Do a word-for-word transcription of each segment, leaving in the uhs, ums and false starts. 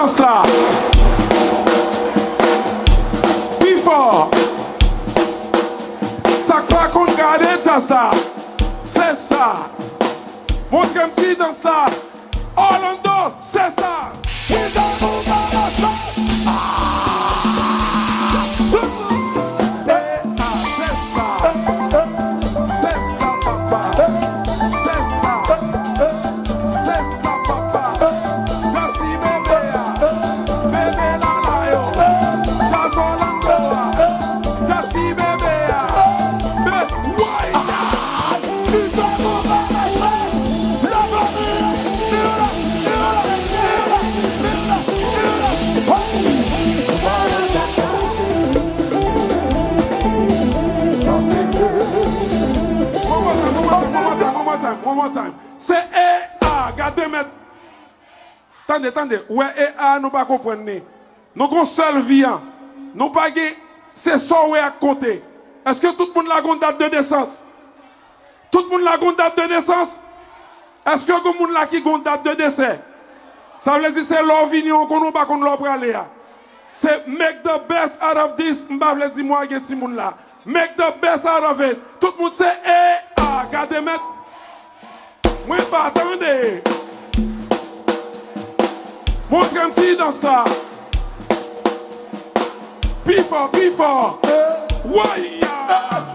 Sa. Pi fò. Sa k pa konn gade djaz la. Se sa. Montre m ti dans la. Orlando, se sa. Kite nou balanse. Ah! Tout moun. Eh, ah, se sa. Se sa, papa. Se sa. Se sa, papa. Jasi bebe a. Bebe lala yo. Jazz Orlando a. Jasi bebe a. Be-, woy! One more time, one more time, one more time, one more time. Se E A, gade mèt. Tande, tande, ou wè E A, nou pa konprann li. Nou gon sèl vi an. Nou pa gen, se sa w wè ak konte. Èske tout moun la gon dat de nesans? Tout moun la gon dat de nesans? Èske gon moun la ki gon dat de desè? Sa vle di se lè w vini an, w konnen w pa konn lè w prale a. Se make the best out of this, m pa vle di m wage timoun la. Make the best out of it. Tout moun se E A, gade mèt. Mwen pa tande. Montre m ti dans la. Pi fò, pi fò. Woy!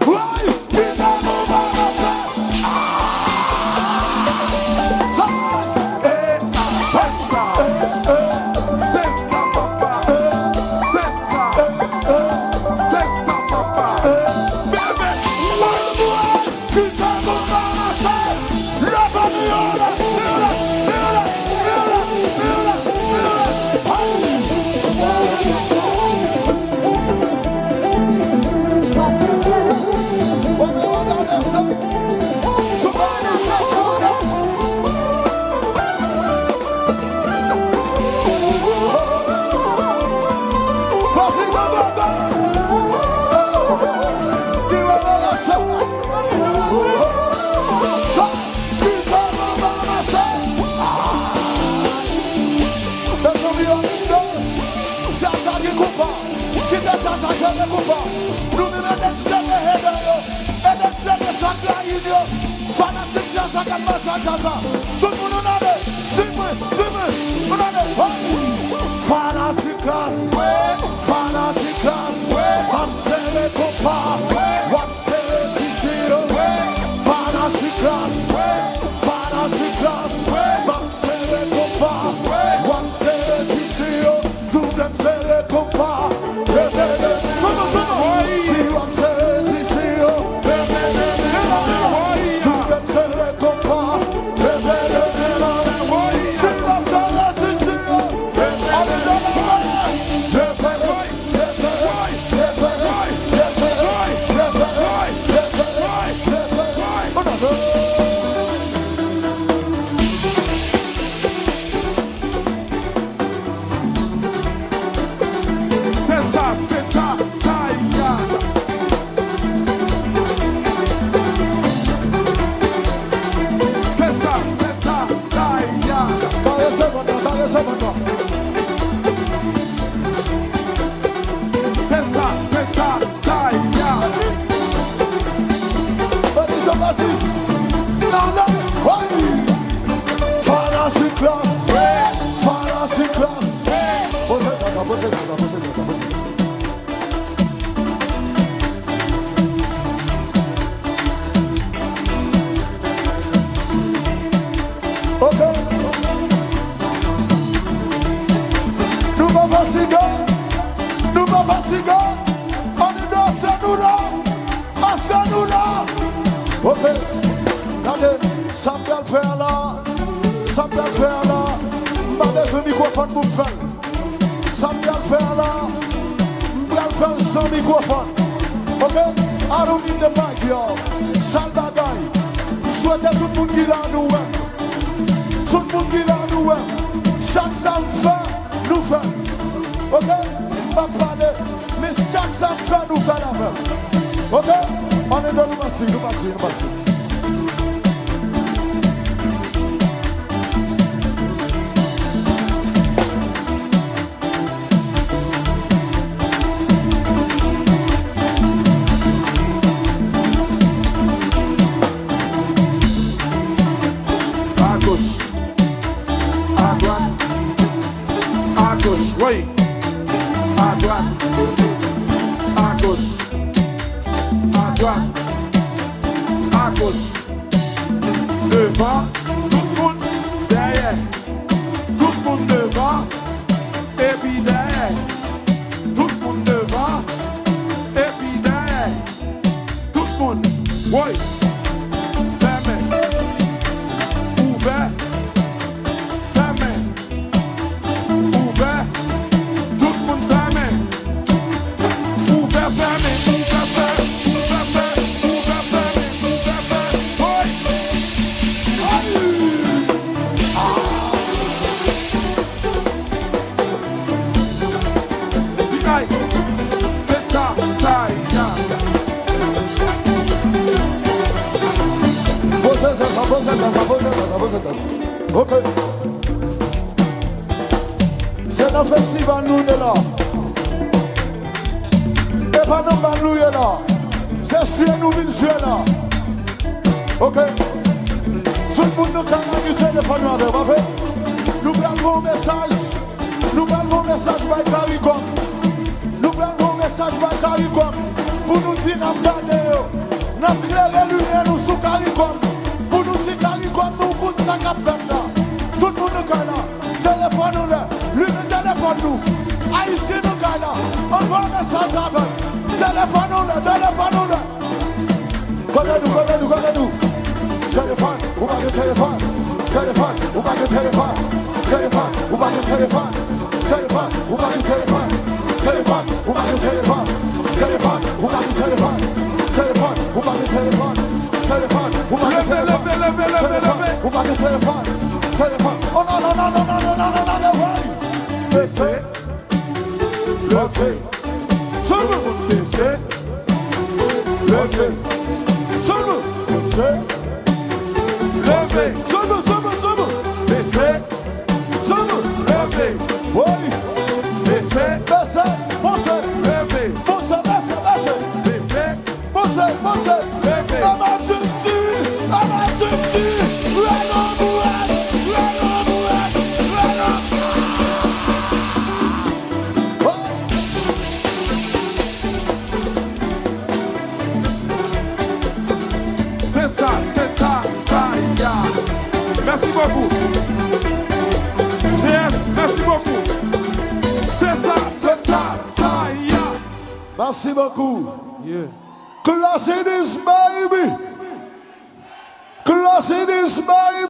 Woy! Kite nou balanse. Sa. Se sa. Se sa, papa. Se sa. Se sa, papa. Bebe. Woy, woy. Kite nou balanse. Leve nou, leve, leve, leve, leve, leve. Hey! One more time, Mezanmi, Orlando, Zaza gen konpa. Kite Zaza jere konpa. Nou menm, ede n jere hater yo. Ede n jere sa k rayi n yo. Fanatik Zaza k ap pase a Zaza. Tout moun, ann ale. Swiv mwen, swiv mwen. Ann ale. Hey! Fanatik Klass. Fanatik Klass. M ap jere konpa. W ap jere T C yo. Fanatik Klass. Fanatik Klass. M ap jere konpa. W ap jere T C yo. Si w vle m sere konpa, leve, leve. Sou nou, sou nou. Si w ap sere, si, si yo. Leve, leve, leve. Si w vle m sere konpa, leve, leve, leve. Si w ap sere, si, si yo. Leve, leve, leve. Leve, leve, leve. Se sa, se sa, sa y a. Se sa, se sa, sa y a. Karese bann nan, karese bann nan. Se sa, se sa, sa y a. Fanatik Klass. Fanatik Klass. Poze sa, sa, poze sa, sa, poze sa, sa, poze sa. Ok. Nou pa fatige. Nou pa fatige. Ann danse, nou la. Èske nou la? Ok. Gade, sa m pral fè a la. Sa m pral fè a la. M pa bezwen mikwofòn pou m fè l. Sa m pral fè a la, m pral fè l san mikwofòn. Ok? I don't need the mic, yo. Sal bagay. M swete tout moun ki la nou wè m. Tout moun ki la nou wè m. Chak sa m fè, nou fè l. Ok? M p ap pale, men chak sa m fè, nou fè l avè m. Ok? Ann, nou pati, nou pati, nou pati. gauche, à droite, à gauche, oui, à droite, à gauche, à droite, à gauche. Devan, tout moun dèyè. Tout moun devan, epi dèyè. Tout moun devan, epi dèyè. Tout moun, woy. Fèmen. Ouvè. Fèmen. Ouvè. Tout moun fèmen. Ouvè, fèmen, ouvè, fèmen, ouvè, fèmen, ouvè, fèmen, ouvè, fèmen. Woy. Ay. Ah. Poze sè sa, poze sè sa, poze sè sa, poze sè sa. Ok. Se nan festival nou ye la. E pa nan bal nou ye la. Se swiye nou vin swiye la. Ok. Tout moun nan kay la ki telefòn yo avè w, pa vre? Nou pral voye yon mesaj. Nou pral voye yon mesaj bay Karikòm. Nou pral voye yon mesaj bay Karikòm. Pou nou di n ap gade yo. N ap klere limyè nou sou Karikòm. Pou nou di Karikòm nou konnen sa k ap fèt la. Tout moun nan kay la. Telefòn nou lè. Limen telefòn nou. Ayisyen nan kay la. Ann voye mesaj avè m. Telefòn nou lè. Telefòn nou lè. Kote nou, kote nou, kote nou? Telefòn, ou pa gen telefòn. Telefòn, ou pa gen telefòn. Telefòn, ou pa gen telefòn. Telefòn, ou pa gen telefòn. Telefòn, ou pa gen telefòn. Telefòn, ou pa gen telefòn. Telefòn, ou pa gen telefòn. Telefòn, ou pa gen telefòn. Leve, leve, leve, leve, leve. Telefòn, ou pa gen telefòn. Telefòn. Oh non, non, non, non, non, non, non, non, non, non, woy. Bese. Leve. Tout moun bese. Leve. Tout moun bese. Leve. Tout moun, tout moun, tout moun. Bese. Tout moun. Leve. Woy. Bese. Bese. Monte. Leve. Monte, bese, bese. Bese. Monte, monte. Leve. Amadisi, amadisi. Run up, run, run up, run, run up. Se sa, se sa, sa, ya. Mèsi bokou. G S, mèsi bokou. Se sa, se sa, sa, ya. Mèsi bokou. Yeah. Classy this, baby. Classy this, baby.